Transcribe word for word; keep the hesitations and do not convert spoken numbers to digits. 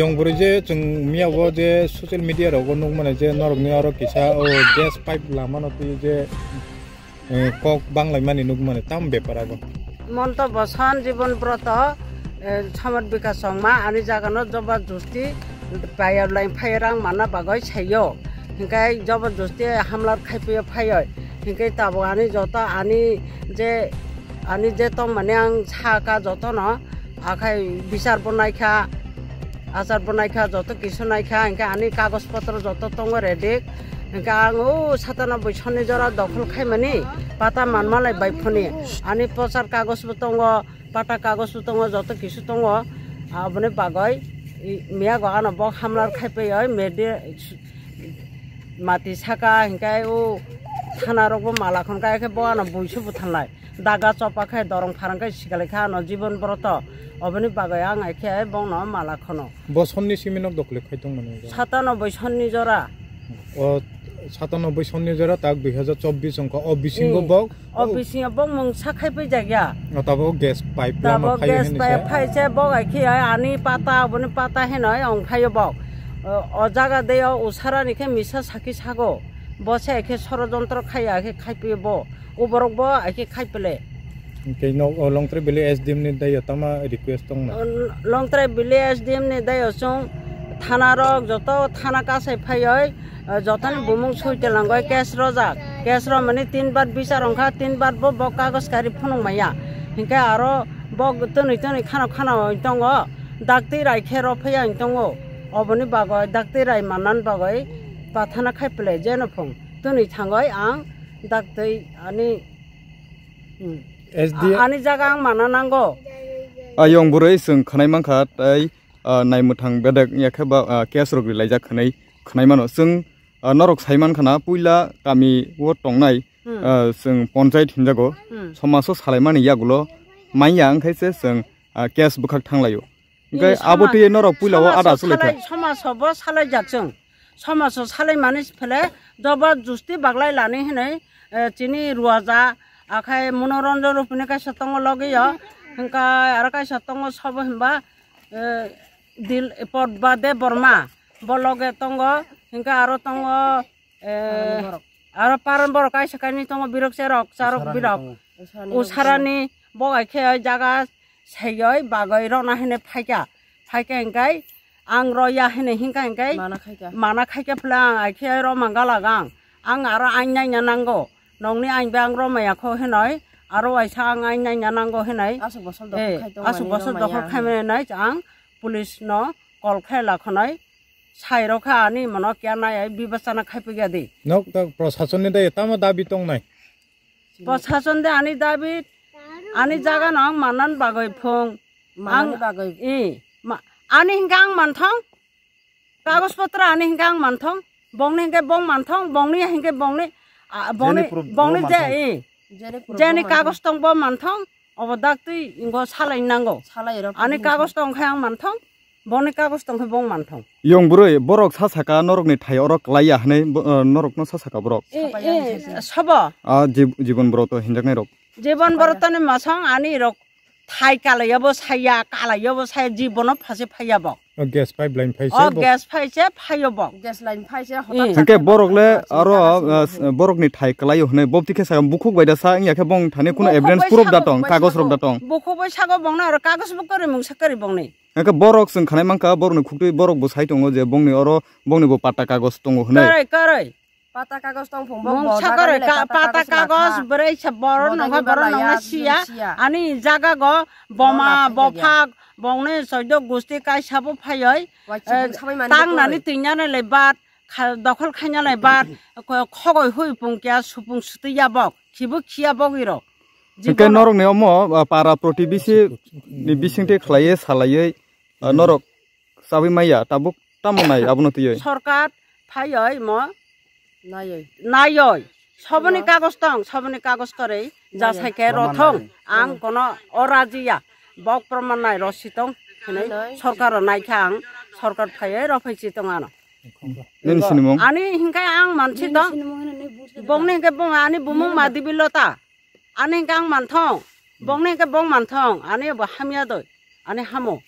Yang bwrwi je chwng miya o je social media rogo nukmani je norokni oro kisa o gas pipe lamano twi je, eh, kok banglaimani nukmani tam bepar abo. Monto Boson, Jibon Broto, eh, Samad Bikas Chongma ani jagano joba justi payar lai phai rang manna bagwi sayo. Hinkai joba justi hamlar khaipiyo phayo. Hinkai tabo ani joto ani je, ani je tongmani ang saka jotono. Akhai bichar bo naikha, achar bo naikha, joto kisu naikha, hinkhe ani kagoj potro joto tongo ready. Hinkhe ang o satanoboi sonni jora dokhol khaimani, pata manmalai bai phone. Ani pochar kagoj bo tongo, pata kagoj bo tongo, joto kisu tongo. Aboni bagwi i, miyago ano bo hamlar khaipai oi, medi, mati saka, hinkhe o thana rok bo mala khon kha, khe bo ano buisu buthanlai. Daga chopa khe dorong pharang khe sikalai kha ano Jibon Broto. Oboni bagwi ang ai khe bongno mala khono. Bo sonni simi nok dokhli khai tong mani. Satanoboi sonni jora. O satanoboi sonni jora tak dui hajar chobbish wngkha. O bisingo Hmm. bok. O bisingo bok mungsa khai pai jakya. O tabo gas pipe lama Tabo phai gas hini pipe sa. phai se bok ai khe ai ani pata, oboni pata hino ai ong phaio bok. O, o jaga de o usarani khe misa sakhi sago. Bo se ai khe sorojontro khaiya khe khai pai bo. Uborok bo ai khe khai pele. Hinkhe no, o, Longtrai Valley S D M ni dayo tama request tong na? O, Longtrai Valley S D M ni dayo chwng thana rok joto thana kasai phaioi, o, jotoni bumung sui telangoi case rojak. Case romani tin bar bichar wngkha, tin bar bo, bo kagoj kari phunuk maya. Hinkhe aro bo twnwi twnwi khano khano oi tongo. Dakti rai khe ro phaiya oi tongo. Oboni bagoi dakti rai mannan bagoi pathana khai pele jeno phung. Twnwi thangoi ang dakti ani Hmm. S D A ani jaga ang mana nango. Ayong bwrwi chwng khwnai mankha tei, ah, naimwthang bedek yakhe ba, ah, case rok rilaijak khwnai, khwnai mano. Chwng, ah, norok sai mankha na puila kami o tongnai, Hmm. ah, chwng ponchayat hinjago. Hmm. Somaso salaimani yagulo manya wngkhaise chwng, ah, case bwkhak thanglaio. Hinkhe Ni abo soma-, twi norok puila o ada somaso chwlai kha. Salai, somaso bo salai jak chwng. Somaso salai mani phele jobo justi baglai lani hinwi, eh, chini ruaja, akhai Monoranjan Rupini kaisa tongo logi o. Hinkhe aro kaisa tongo sobo hinba, eh, dil, Podba Debbarma. Bo loge tongo. Hinkhe aro tongo, eh, Paran borok. Aro Paran borok kaisa kainwi tongo birok cherok, charok Usarani birok. Tongo. Usarani Usarani bo ai khe jaga seyoi bagoi rona hene phaikha. Phaikha hinkhe ang roya hene hinkha hinkhe Mana khaikha. Mana khaikha phela ang ai khe roma galagang. Ang aro ain naina nango. Nongni ain be ang romaya kho henoi. Aro waisa ang ain naina nango henoi. Aswk bosol dokhol Eh, khai tong aswk mani bosol romaya. Dokhol khai mani nai ang police no call khai la khonoi. Sai rokha ani mono kya nai ai bibachana khai pigya di. Nok tak prosason ni dai tamo dabi tong nai. Prosason de ani dabi, ani jaga no ang manan bagoi phung. Manani Ang bagoi. I, ma, ani hinkhe ang manthong. Kagoj potra ani hinkhe ang manthong. Bongni hinkhe bong manthong, bongni hinkhe bongni, a, bongni, Jeni proof bongni bo je, manthong. I. Jeni proof Jeni bo manthong. Kagoj tong bo manthong. Obo dak twi ingo salai nango. Salai rok Ani manthong. Kagoj tong khe ang manthong. Bongni kagoj tong khe bong manthong. Yong bwrwi, borok sa saka norokni thai oro klai ya hwnwi bo-, eh, norokno sa saka borok. Eh, eh, sabo? Ah, Jib-, Jibon Broto hinjaknai rok. Jibon Brotoni masong ani rok thai kalai yabo saya, kalai yabo saya, Jibono phase phaiya bo. O gas pipeline phai se O bo. Gas phai se phaio bo. Gas line phai se Eh. Hwnkhe borok le aro, ah, s-, borokni thai klai hwnwi bo twi khe saka bukhuk bai da sa wngya khe bong thani kuno Bukhuk evidence bai proof da sago, tong, bai kagoj rok sago. Da tong. Bukhuk bai sago bongno aro kagoj bo kwrwi mungsa kwrwi bongni. Hwnkhe borok chwng khanai mankha, borokni khuktwi borok bo sai tongo je bongni oro bongni bo patta kagoj tongo hwnwi. Kwrwi, kwrwi. Patta kagoj tong phung bo, Mung bo sakare dagani le ka-, patta patta kagoj kagoj, makha. Bwrwi sa borok Bo nongkha, dagani borok ba nongna laya siya. Siya. Ani jaga go boma, Bo laphai bopha, bongni soido gusti kaisa bo phaioi. Wachi Eh, bung sabai mani tang bo nani kwrwi. Twinyana le bat, kha-, dokhol khaina le bat, ko-, khogoi hui pung kya supung sutwi ya bok, khibu khiya bogwi rok. Hwnkhe Jibono. Norokni omo, ah, para protibisi ni bisingtwi khlaiwi salaiwi, ah, norok chabwi maya, tabuk tamo nai abono twiwi. Sorkar phaiwi mo naiwi. Naiwi. Soboni Mo. Kagoj tong, soboni kagoj kwrwi, Naiwi. Jasai khe Roman rothong, naiwi. Ang Hmm. Kono orajiya, bok proman nai rosi tong, hinwi Nai. Sorkar naikha ang, sorkar phaiwi rophai si tong ano. Nini sinimung? Ani hinkhe ang mansi tong, bongni hinkhe bong ani bumung Nini Madibi Lota. Ani hinkhe ang manthong, bongni hinkhe bong manthong, ani bo hamya doi, ani hamo.